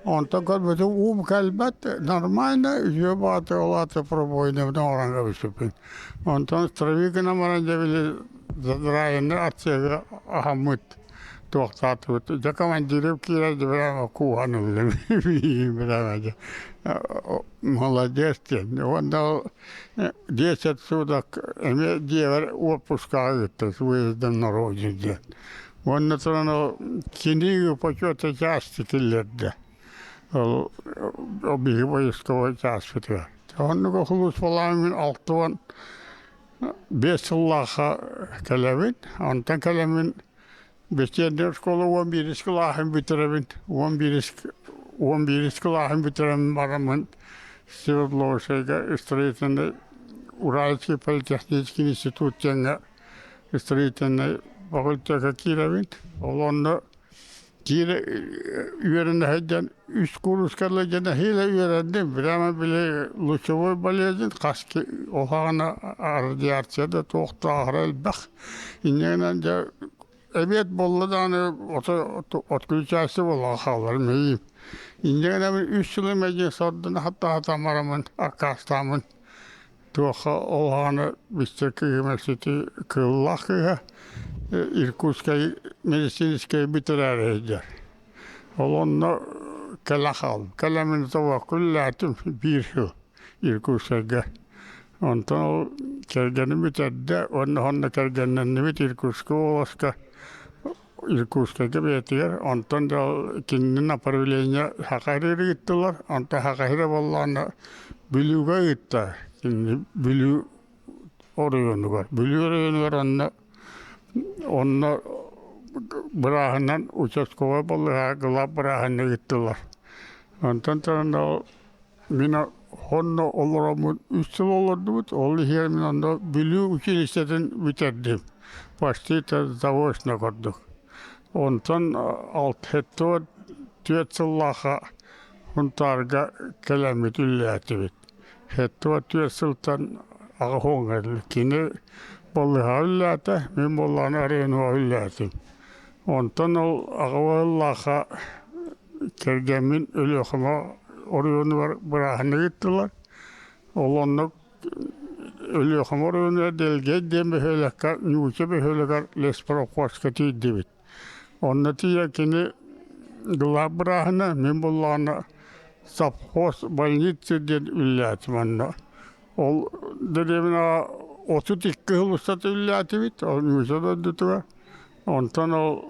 онтон көрбүтүм уум кэлбэт нормально үтүө баҕатык ол аата пробойнабын оҥорон кэбиспиппин. Онтон стравик гынан баран дьэ били задраенный отсега аһаммыт туохтаатыбыт. Дьэ командирым киирэн дьэ прямо кууһан ыллым прямо дьэ молодец диэн. Уонна ол 10 суток эмиэ дьиэбэр отпускаҕа ыытта с выездом на родину диэн. Уонна туран ол кини почета чаас киллэрдэ. Ол биһиги войсковой чааспытыгар. Оннук сулууспалаан мин 65 сыллаахха кэлэбин. Онтон кэлэммин вечерняя школа 11 кылааһын бүтэрэбин. 11 кылааһын бүтэрэн бараммын Свердловскайга строительный Уральский политехнический институт диэҥҥэ строительнай факультекка киирэбин. Ол онно киирэ үөрэнэ сылдьан үс кууруска сылдьан нэһиилэ үөрэнним. Прямо били лучевой болезнь хас оһоҕуна радиация да туохтааҕар элбэх. Инньэ гынан дьэ эбиэт буолла даҕаны отключайся буолан хаалар миим. Инньэ гынан үс сылы мэлдьи сордон хаттаатам бараммын аккаастааммын Туохха ол ааны бистэ кыыһым сити кыыллаах кыыһа Иркутскай медицинскэй бүтэрээри сылдьар. Ол онно кэлэ хаалым. Кэлэмин того күллээтим биир сыл Иркутскайга. Онтон ол кэргэним бүтэрдэ уонна онно кэргэннэннибит Иркутскай уоласка Иркутскайга бэйэтигэр. Онтон да кинини направление Саха сиригэр ыыттылар. Онтон Саха сирэ буоллаҕына Бүлүүгэ ыытта. Кинини Бүлүү оройуонугар. Бүлүү оройуонугар онно онно бырааһынан участковай балыыһаҕа глав бырааһына ыыттылар. Онтон туран ол Мин онно олороммун үс сыл олордубут, ол иһигэр мин онно Бүлүү училищетын бүтэрдим, почти заочно курдук. Онтон 74 сыллаахха Сунтаарга кэлэммит үлэлээтибит. 74 сылтан аҕыс кини балыыһаҕа үлэлээтэ, мин буоллаҕына районуга үлэлээтим. Онтон ол аҕа сыллаахха Кэргэммин Өлүөхүмэ оройуонугар бырааһынньык ыыттылар. Ол онно Өлүөхүмэ оройуонугар Дэлгэй диэн бөһүөлэккэ Ньууча бөһүөлэгэр леспромхозка тиийдибит. Онно тиийэн кини глав бырааһына, мин буоллаҕына совхоз больница диэн үлэлээтим онно. Ол дэриэбинэҕэ 32 сыл устата үлэлээтибит, ол Ньууча дойдутугар. Онтон ол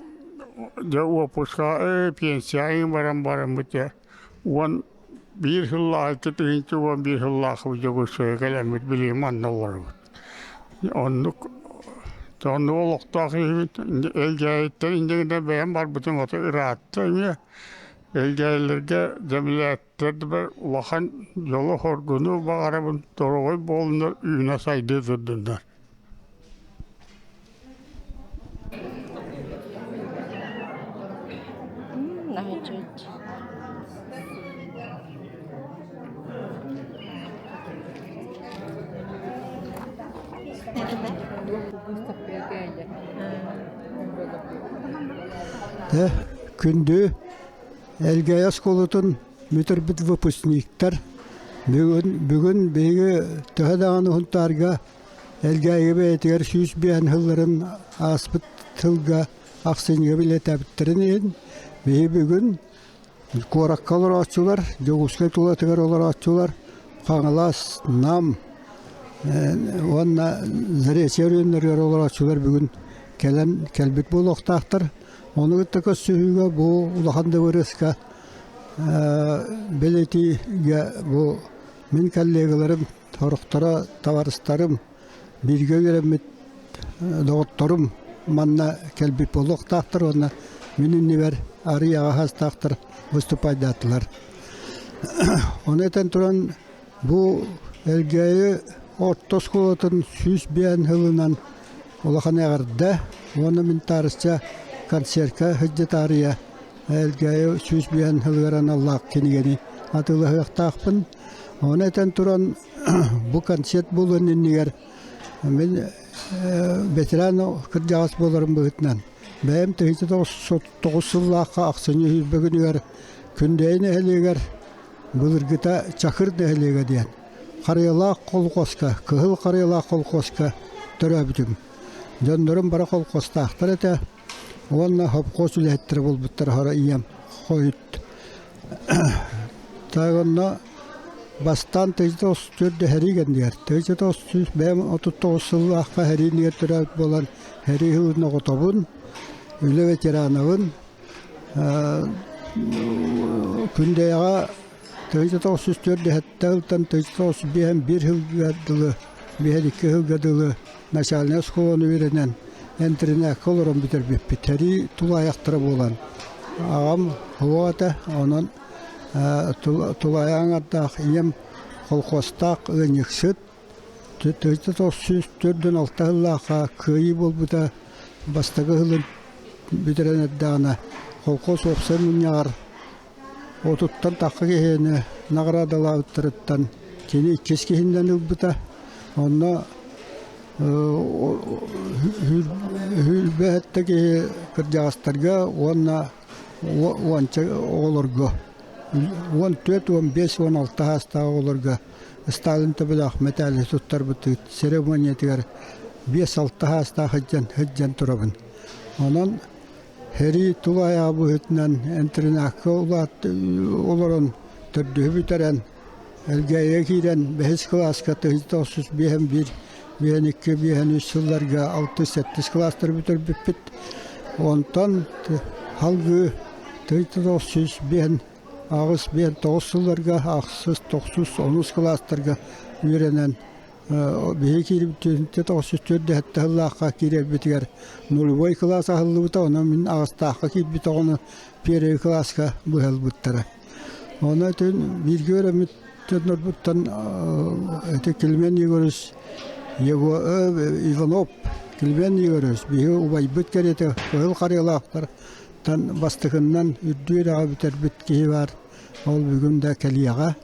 дьэ уоппускаҕа пенсияҕа баран бараммыт дьэ 11 сыллаах 2011 сыллаах Дьокуускайга кэлэммит билигин манна олоробут. Оннук оннук олохтоох киһибит Элгээйиттэн иннигинэ бэйэм барбытым ото ыраатта эмиэ. Элгээйилэргэ землячтарбар улахан дьолу-соргуну баҕарабын, доруобай буолуннар, үүнэ-сайдыы турдуннар. Күндү. Элгээйи оскуолатын бүтэрбит выпускниктар бүгүн, бүгүн биһиги төһө даҕаны Сунтаарга Элгээйи бэйэтигэр 105 сылларын ааспыт сылга ахсынньыга билиэтээбиттэрин иһин биһи бүгүн куоракка олорооччулар, Дьокуускай тулатыгар олорооччулар Хаҥалас, Нам уонна Заречье оройуоннарыгар олорооччулар бүгүн кэлэн кэлбит буолуохтаахтар. Ону кытта көрсүһүүгэ бу улахан дыбарыаска бэлиэтиигэ бу мин коллегаларым, сорохторо табаарыстарым, бииргэ үөрэммит доҕотторум манна кэлбит буолуохтаахтар уонна мин иннибэр арый аҕа саастаахтар выступайдаатылар. Ону этэн туран бу Элгээйи орто оскуолатын 105 сылынан улахан эҕэрдэ уонна мин таарычча концертка сылдьа таарыйа Элгээйи 105 сылыгар аналлаах кинигэни атыылаһыахтаахпын. Ону этэн туран бу концерт буолуон иннигэр мин ветеран кырдьаҕас буоларым быһыытынан бэйэм 1939 сыллаахха ахсынньы сүүрбэ күнүгэр Күндэйи нэһилиэгэр былыргыта Чакыр нэһилиэгэ диэн Харыйалаах колхуоска, Кыһыл Харыйалаах колхуоска төрөөбүтүм. Дьоннорум бары колхуостаахтар этэ уонна совхоз үлэһиттэрэ буолбуттара хара ийэм хойут. Так онно бастаан 1934 сэрии кэннигэр 1900 бэйэм 39 сыллаахха сэрии иннигэр төрөөбүт буолан сэрии сылын оҕотобун, үлэ ветеранабын. Күндэйэҕэ 1994 сылтан 1951 сылга дылы, 52 сылга дылы начальнай оскуоланы үөрэнэн, интэринээккэ олорон бүтэрбиппит. Сэрии тулаайахтара буолан, аҕам оҕо этэ, онон тулаайах аҥардаах ийэм колхуостаах ыанньыксыт, 1946 сыллаахха Кыайыы буолбута бастакы сылын бүтэрэн эрдэҕинэ колхоз уопсай мунньаҕар отуттан тахха киһини наҕараадалаабыттарыттан кини иккис киһиннэн ылбыта. Онно сүүрбэ киһи кырдьаҕастарга уонна уонча оҕолорго 14, 15, 16 саастаах оҕолорго Сталин төбөлөөх мэтээли туттарбыт церемониятыгар 5-6 саастаах сылдьан, сылдьан турабын. Онон Сэрии тулаайаҕа быһыытынан интернакка олорон төрдүһү бүтэрэн, Элгээйигэ киирэн бэһис кылааска 1951, 52, 53 сылларга алтыс-сэттис кылаастары бүтэрбиппит. Онтон салгыы 1905 8 9 сылларга ахсыс, тохсус, онус кылаастарга үөрэнэн Биһиги киирбит 904 сыллаахха киирэрбитигэр нулевой кылаас аһыллыбыта, онон мин аҕыстаахха киирбит оҕону первый кылааска быһалбыттара. Онон итин бииргэ үөрэммит дьоннорбуттан ити Климент Егорович Иванов Климент Егорович биһиги убайбыт кэриэтэ кыһыл харыалаахтартан бастакыннан үрдүк үөрэҕи бүтэрбит киһи баар. Ол бүгүн да кэлиэҕэ.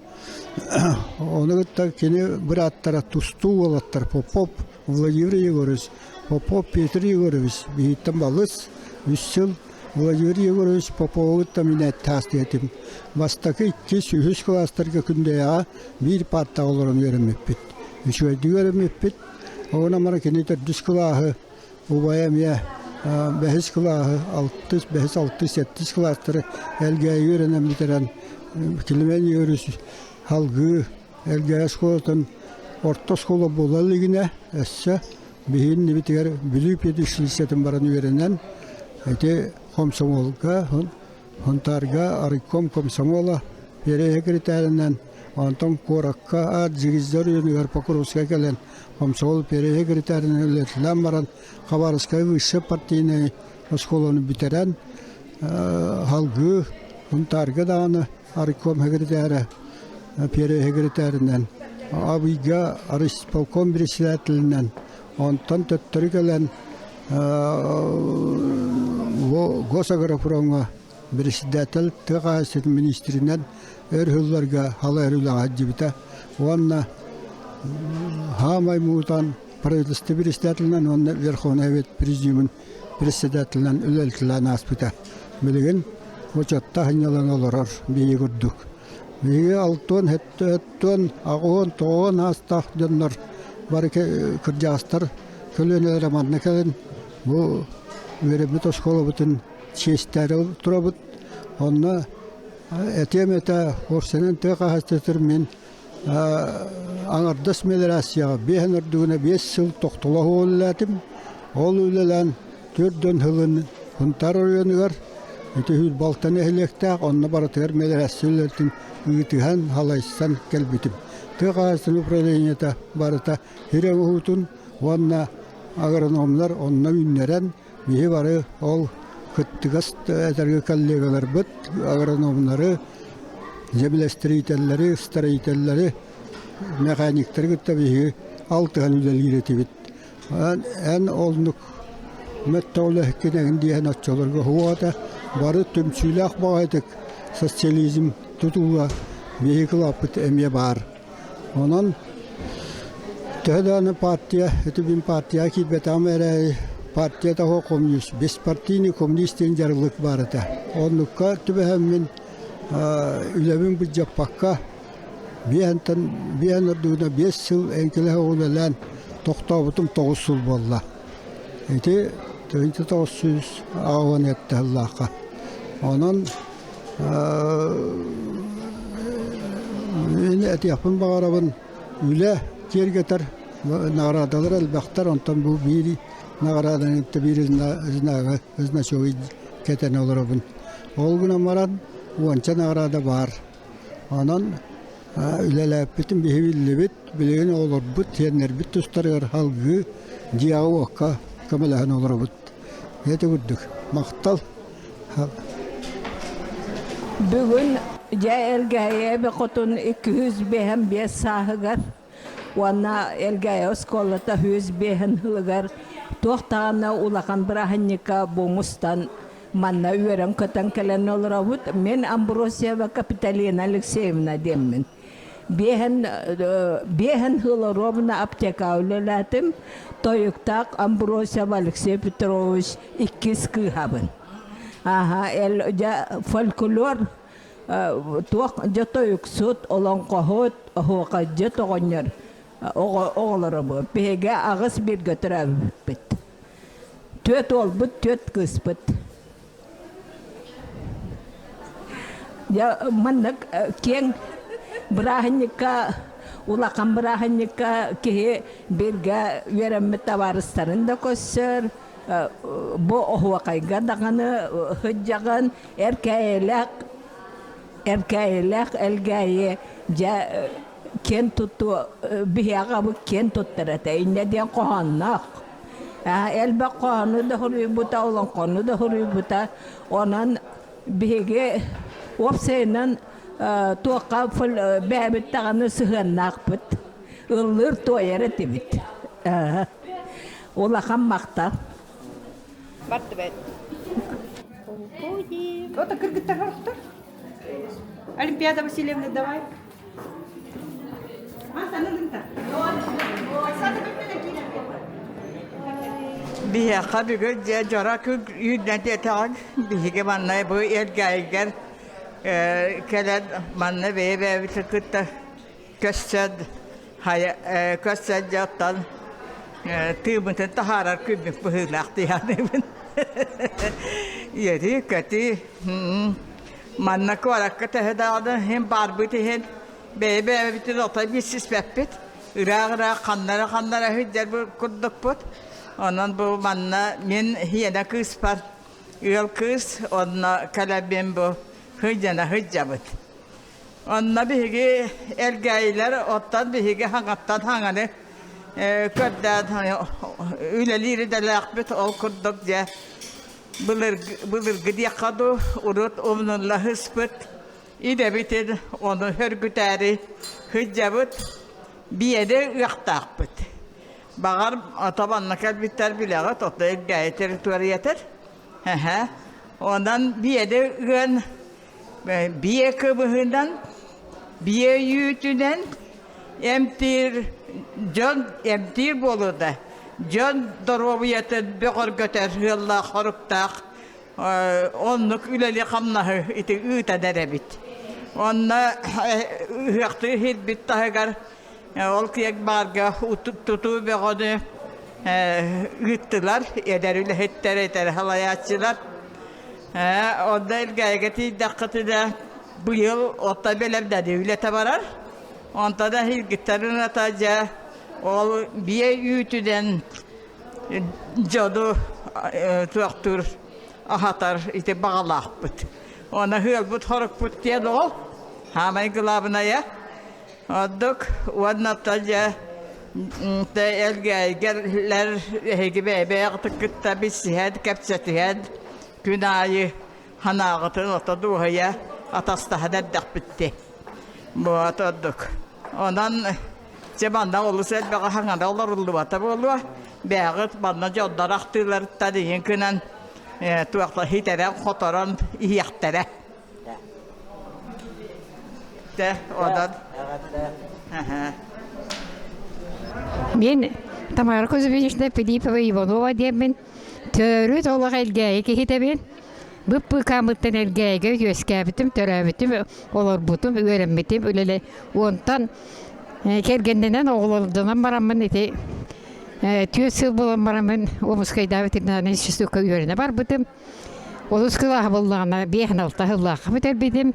Ону кытта кини бырааттара тустуу уолаттар Попов Владимир Егорович, Попов Петр Егорович биһиттэн балыс үс сыл Владимир Егорович Попову кытта мин эттээх этим. Бастакы иккис, үһүс кылаастарга Күндэйэҕэ биир паартаҕа олорон үөрэммиппит. Үчүгэйдик үөрэммиппит. Онон мара кини төрдүс кылааһы Убайа эмиэ бэһис кылааһы, алтыс, бэһис, алтыс, сэттис кылаастары Элгээйи үөрэнэн бүтэрэн, Килимэн Юрьевич салгыы Элгээйи оскуолатын орто оскуола буола илигинэ өссө биһиги иннибитигэр Бүлүү педучилищетын баран үөрэнэн, ити хомсомуолга Сунтаарга райком комсомола Перея секретарынан, онтон куоракка аат Звезда оройуонугар Покровскай кэлэн комсомол Перея секретарынан үлэлээн баран Хабаровскай высшай партийнай оскуоланы бүтэрэн салгыы Сунтаарга даҕаны райком секретара Перея секретарынан Абыйга райисполком председателинэн онтон төттөрү кэлэн Госагропромҥа председатель тыа хаһаайыстыбатын министринэн өр сылларга халайар үлэҕэ сылдьыбыта уонна хаамай муҥутаан правительство председателинэн уонна Верховный Совет Президиумун председателинэн үлэлэтилээн ааспыта. Билигин Бочуоттаах сынньалаҥ олорор биһиги курдук. Биһиги алтыан, сэттиэн, аҕыһыан, тоҕуон аастаах дьоннор бары кырдьаҕастар көлүөнэлэрэ манна кэлэн бу үөрэммит оскуолабытын чиэстээри турабыт. Онно этиэм этэ, уопсайынан тыа хаһаайыстыбатыгар мин аҥардас мелиорацияҕа биэһин ордугуна 5 сыл тохтоло үлэлээтим. Ол үлэлээн 4 сылын Сунтаар оройуонугар ити Балта нэһилиэктээх, онно барытыгар мелиорация үлэтин ыытыһан, халайсан кэлбитим. Тыа хаһаайыстыбатын управлениета барыта сир оҥоһуутун уонна агрономнар онно үүннэрэн, биһи бары ол кыттыгас этэргэ коллегаларбыт агрономнары, землестроителлэри, строителлэри, механиктары кытта биһиги алтыһан үлэлиир этибит. Эн оннук мөттөҕүлэһиккин эҥин диэһэн оччолорго уота бары түмсүүлээх баҕайытык социализм тутууга биһиги кылааппыт эмиэ баар. Онон төһө даҕаны партия, ити мин партияҕа киирбэтэҕим эрээри, партия того коммунист, беспартийный коммунист диэн дьарылык баар этэ. Оннукка түбэһэммин үлэбин былдьаппакка биэһэнтэн биэһэн ордугуна 5 сыл эҥкилэһэ үлэлээн тохтообутум 9 сыл буолла. Ити 1997 сыллаахха. Онон Мин этиэхпин баҕарабын, үлэ киэргэтэр наҕараадалар элбэхтэр, онтон бу биир наҕарааданы биир знагы, значогу кэтэн олоробун. Ол гынан баран уонча наҕараада баар. Онон үлэлээппитин биһи биллибит, билигин оҕолорбут, сиэннэрбит тустарыгар салгыы дьиэҕэ-уокка көмөлөһөн олоробут. Ити курдук. Махтал. Бүгүн дьэ Элгээйи эбэ хотун 255 сааһыгар уонна Элгээйи оскуолата 105 сылыгар туох даҕаны улахан бырааһынньыкка бу мустан манна үөрэн-көтөн кэлэн олоробут. Мин Амбросьева Капиталина Алексеевна диэммин. Биэһэн биэһэн сыл оруобуна аптека үлэлээтим. Тойуктаах Амбросьев Алексей Петрович иккис кыыһабын. Аха, эл дьэ фольклор туох дьэ тойуксут, олоҥхоһут, оһуохайдьыт оҕонньор оҕолоро бу. Биһиги аҕыс бииргэ төрөөбүппүт. Түөрт уолбут, түөрт кыыспыт. Дьэ маннык киэҥ бырааһынньыкка, улахан бырааһынньыкка киһи бииргэ үөрэммит табаарыстарын да көрсөр, бу оһуохайга даҕаны сылдьаҕын, эркээйилээх эркээйилээх Элгээйи дьэ киэн туттуу биһиэхэ бу киэн туттар этэ инньэ диэн хоһоонноох Элбэх хоһоону да суруйбута, олоҥхону да суруйбута. Онон биһиги уопсайынан туохха бэйэбит даҕаны сыһыаннаахпыт. Ыллыыр туойар этибит. Улахан махтал. Бардыбыт. Вот кыргыттар хорохтор. Олимпиада Васильевна, давай. Биһиэхэ бүгүн дьэ дьоро күн үүннэ диэтэҕин биһиги манна бу Элгээйигэр кэлэн манна бэйэ-бэйэбитин кытта көссөн хайа көссөн дьэ оттон тыыммытын таһаарар күммүт быһыылаах дии саныыбын. Үөрүү-көтүү Манна куоракка төһө даҕаны иһин баарбыт иһин бэйэ-бэйэбитин отой билсиспэппит. Ыраах-ыраах ханнара-ханнара сылдьар курдукпут. Онон бу манна мин хиэнэ кыыспар ыал кыыс, онно кэлэбин бу сылдьана сылдьабыт. Онно биһиги Элгээйилэр оттон биһиги хаҥаттан хаҥаны көрдөөн үлэлиир идэлээхпит. Ол курдук дьэ Былыргы диэххэ дуу, урут умнуллаһыспыт идэбитин ону сөргүтээри сылдьабыт, биэри ыахтаахпыт. Баҕар, ото манна кэлбиттэр билэҕит, ото Элгээйи территориятыр. Эһэ. Онон биэри ыан биэ кыбыһынан, биэ үүтүнэн эмтиир дьон эмтиир буолуо да, дьон доруобуйатын бөҕөргөтөр ыаллаах-хоруктаах. Оннук үлэли хамнаһы ити ыытан эрэбит. Онно ыһыахтыы иһирбит таһыгар ол киэк баарга тутуу бөҕөнү ыыттылар, эдэр үлэһиттэр, эдэр салайааччылар. Онно Элгээйигэ тиийдэххитинэ быйыл отто бэлэмнэнии үлэтэ барар. Онтон эһиилгиттэн ылата дьэ ол биэ үүтүнэн дьону туохтуур аһатар ити баҕалаахпыт. Уонна ыалбыт хорукпут диэн ол хаамай кылаабынайа. Ордук уонна дьэ элгээйгэлэр эһиги бэйэ-бэйэҕитин кытта билсиһэн, кэпсэтиһэн күн аайы санааҕытын ото дуоһуйа атастаһан эрдэхпит Вот ордук. Онон Дьэ манна олус элбэҕи хаҥана олоруллубата буолуо. Бэйэҕит манна дьоннор ахтыыларыттан иһин гынан туохта хитэрэн-хоторон иһиэхтэрэ. Дэ, онон. Мен Тамара Кузьминична Филиппова Иванова диэммин төрүт олох Элгээйи киһитэбин. Быппыыкаамыттан Элгээйигэ үөскээбитим, төрөөбүтүм, олорбутум, үөрэммитим, үлэлэ Онтон кэргэннэнэн оҕолордонон бараммын ити түөрт сыл буолан бараммын Омскайдаа ветеринарнай институкка үөрэнэ барбытым. Олус кылааһа буоллаҕына 5-6 сыллаахха бүтэрбитим.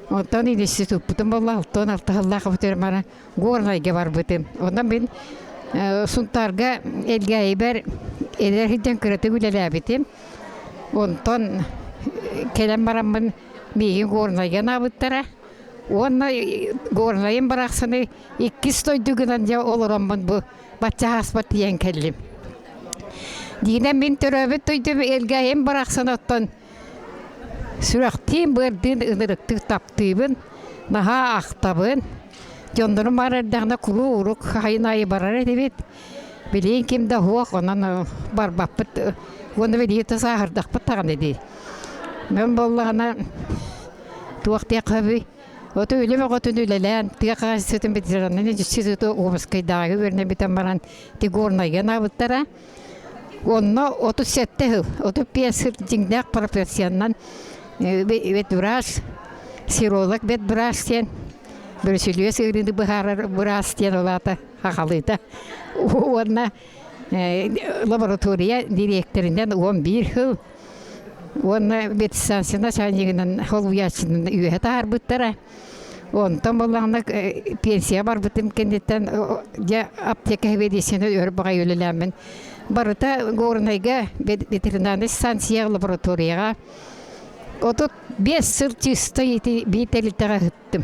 Онтон институппутун буолла 6-6 сыллаахха бүтэрэн баран Горнайга барбытым. Онон мин Сунтаарга Элгээйибэр эдэр сылдьан кыратык үлэлээбитим. Онтон кэлэн бараммын миигин Горнайга анаабыттара. Уонна Горнайым барахсаны иккис дойду гынан дьэ олороммун бу бачча ааспат тиийэн кэллим. Диинэ мин төрөөбүт дойдум Элгээйим барахсан оттон сүрэхтиин быардыын ынырыктык таптыыбын, наһаа ахтабын. Дьоннорум баар эрдэҕинэ куруук урук хайын аайы барар этибит. Билигин ким да суох, онон барбаппыт уонна билигин да сааһырдахпыт даҕаны дии. Мин буоллаҕына туох диэххэ сөбүй? Ото үлэм оҕотун үлэлээн, тыа хаһаайыстыбатын ветеранын институту Омскайдааҕы үөрэнэ бүтэн баран Горнайга анаабыттара. Онно 37 сыл, 35 сыл дьиҥнээх профессиянан ветврач, серолог ветврач диэн бөрөсүлүөс ыарыыны быһаарар быраас диэн ол аата хахалыыта. Уонна лаборатория дириэктэринэн 11 сыл уонна ветстанция начальнигынан холбуйааччынан үөһэ таһаарбыттара. Онтон буоллаҕына пенсия барбытым кэнниттэн дьэ аптека сэбиэдиссэйинэн өр баҕайы үлэлээммин барыта Горнайга ветеринарнай станция лабораторияҕа 35 сыл чисто ити биир тэрилтэҕэ ыһыттым.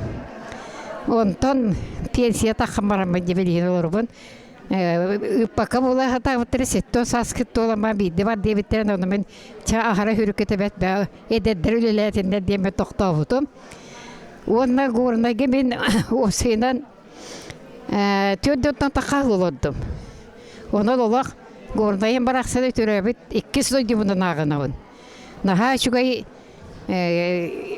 Онтон пенсия таххан бараммын дьэ билигин олоробун. Ыыппакка буола сатаабыттара сэттэ сааскыт туолама биирдэ бар диэбиттэрин ону мин чэ аһара хүрүкэтэ бэрт эдэрдэр үлэлээтиннэр диэммин тохтообутум. Уонна Горнайга мин уопсайынан түөрт тахха олордум. Онон олох Горнайым барахсаны төрөөбүт иккис дойдубунан ааҕынабын. Наһаа үчүгэй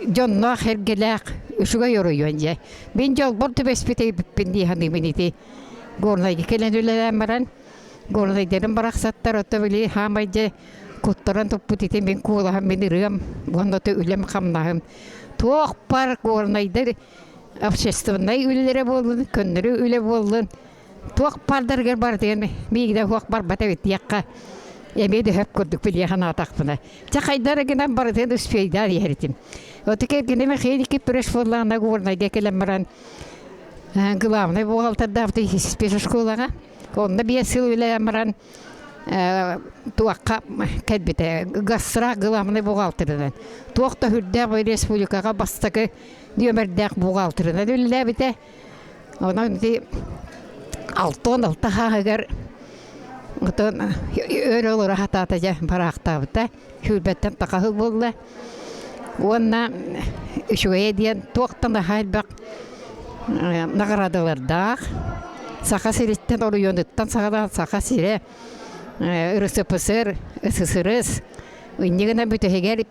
дьонноох эргэлээх үчүгэй оройуон дьэ. Мин дьолбор түбэспит эбиппин дии саныыбын ити. Горнайга кэлэн үлэлээн баран Горнайдарын барахсаттар ото били хаамай дьэ куттаран туппут ити мин куолаһым мин ырыам уонна то үлэм хамнаһым туох бар горнайдар общественнай үлэлэрэ буоллун көннөрү үлэ буоллун туох бардарыгар барытыгар миигинэ суох барбат эбит диэххэ эмиэ да сөп курдук билиэ санаатахпына чэ хайдара гынан барытын успейдаан иһэр этим оту кэргэним механики пресс буоллаҕына горнайга кэлэн баран главный бухгалтердаабыт спецшколаҕа онно биэс сыл үлэлээн баран туохха кэлбитэ гастрах главный бухгалтерынан туох да үрдээх республикаҕа бастакы нүөмэрдээх бухгалтерынан үлэлээбитэ онон ити 66 хааһыгар отон өр олоро сатаата дьэ бараахтаабыта сүүрбэттэн тахаһы буолла уонна үчүгэйэ диэн туохтан наһаа элбэх наҕараадалардаах Саха сириттэн оройуонуттан саҕалаан Саха сирэ РСФСР СССР инньэ гынан бүтэһигэр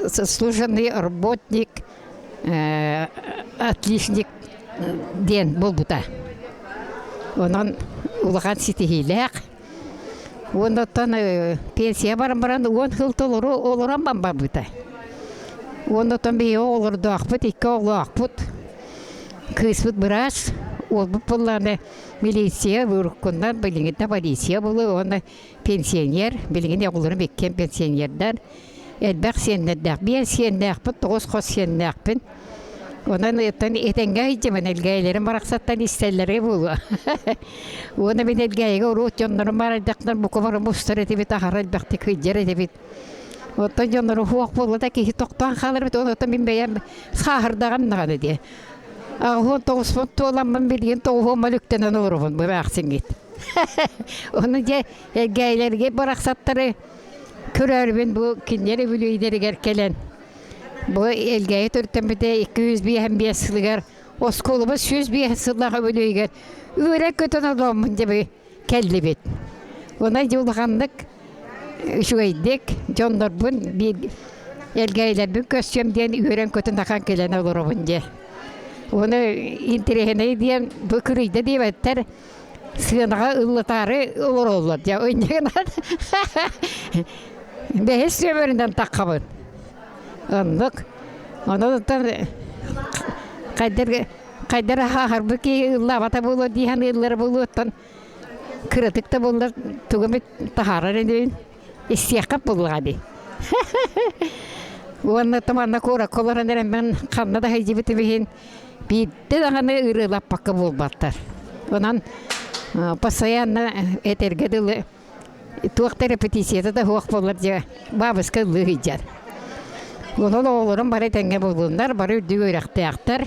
заслуженный работник отличник диэн буолбута. Онон улахан ситиһиилээх. Уонна пенсия баран баран уон сыл толору олорон барбыта. Уонна оттон биһиги оҕолордоохпут, икки оҕолоохпут. Кыыспыт быраас, уолбут буоллаҕына милиция, уруккунан билиҥҥитэ полиция буолуо уонна пенсионер, билигин оҕолорум иккиэн пенсионердар. Элбэх сиэннэрдээх, биэс сиэннээхпин, тоҕус хос сиэннээхпин. Онон оттон этэҥҥэ сылдьабын, Элгээйилэрим барахсаттан истэллэрэ буолуо. Уонна мин Элгээйигэ уруут дьоннорум баарайдахтар бука бары мустар этибит, аһара элбэхтик сылдьар этибит. Оттон дьоннору суох буолла да киһи тохтоон хаалар эбит, онон мин бэйэм сааһырдаҕым даҕаны дии. Аҕыһуон тоҕуспун туоламмын билигин тоҕуһуон малүктэнэн олоробун бу эмээхсиҥҥит. Ону дьэ Элгээйилэргэ барахсаттары көрөөрүбүн бу кинилэр үбүлүөйдэригэр кэлэн Бу Элгээйи төрүттэммитэ 255 сылыгар оскуолабыт 105 сыллаах үбүлүөйүгэр үөрэ-көтөн олороммун дьэби кэллибит. Онон дьэ улаханнык үчүгэйдик дьоннорбун биир Элгээйилэрбин көрсүөм диэн үөрэн-көтөн ахан кэлэн олоробун дьэ. Уонна интэриэһинэй диэн бу кырыйда диэбэттэр сыанаҕа ыллатаары олороллор дьэ инньэ бэһис нүөмэринэн таххабын оннук онон хайдар хайдар аһарбыт киһи ыллаабата буолуо дии саныыллара буолуоттан кыратык да буоллар тугу эмит таһаарар инибин истиэххэ буоллаҕа дии уонна манна куоракка олорон эрэн ханна да сылдьыбытым иһин биирдэ даҕаны ырыалаппакка буолбаттар. Онон постоянно этэргэ дылы туох да репетицията да суох буоллар дьэ баабыска ыллыы сылдьар. Онон оҕолорум бары тэҥҥэ буоллуннар, бары үрдүк үөрэхтээхтэр,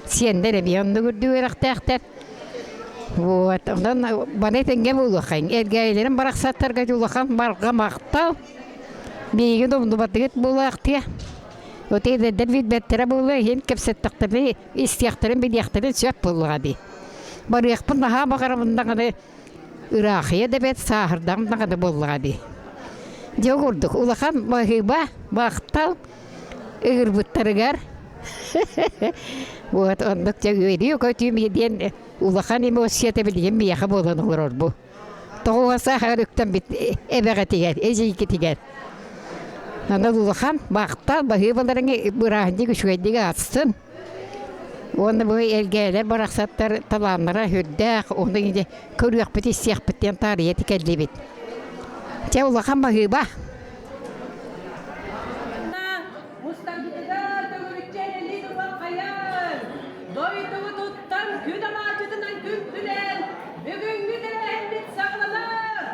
сиэннэр эмиэ оннук үрдүк үөрэхтээхтэр. Вот, онон бары тэҥҥэ буолуоххайыҥ. Эргээйилэрим барахсаттарга улахан барҕа махтал. Миигин умнубатыгыт буолаахтыа. Вот эдэрдэр билбэттэрэ буолуо иһин кэпсэттэхтэринэ истиэхтэрин билиэхтэрин сөп буоллаҕа дии. Барыахпын наһаа баҕарабын даҕаны ыраахыйа да бэрт сааһырдаҕым даҕаны буоллаҕа дии. Дьэ курдук улахан баһыыба, махтал ыҥырбыттарыгар вот оннук дьэ үөрүү-көтүү диэн улахан эмоцията билигин миэхэ буолан олорор бу. Тоҕуга саахар үктэммит эбэҕитигэр, эдьиийгитигэр. Онон улахан махтал баһыыбаларыҥ бырааһынньык үчүгэйдик аастын. Уонна бу элгээйилэр барахсаттар талааннара сүрдээх, ону көрүөхпүт, истиэхпит диэн таарыйа кэллибит. Чэ, улахан баһыыба. Мустарбытыгар төгүрүччү элии тутан-хайан, дойдубутуттан күн амааччытынан күлтүлэн, бүгүҥҥү тэрээһиммит саҕаланар!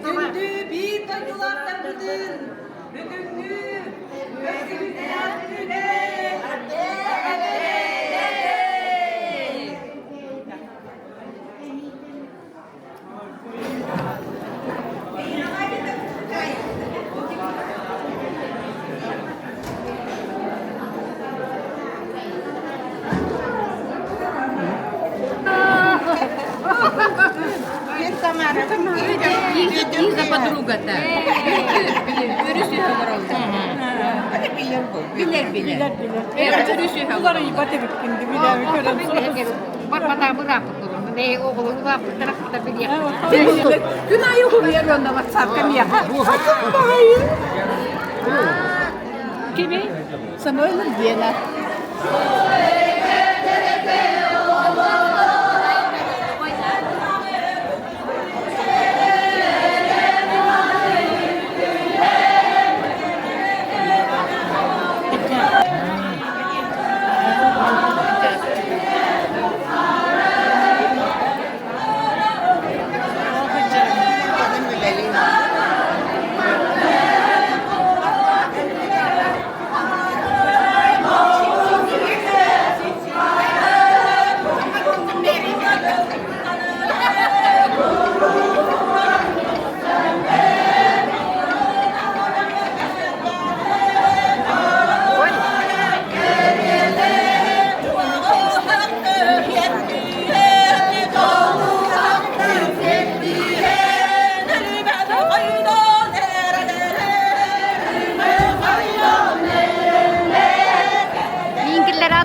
Күндү биир дойдулаахтарбытын бүгүҥҥү көрсүһүүнэн Лиза подруга-то. Билэр билэр. Күн айы хуруйар онно ватсапка миэхэ. Кими? Самойлов Гена.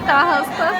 Пожалуйста.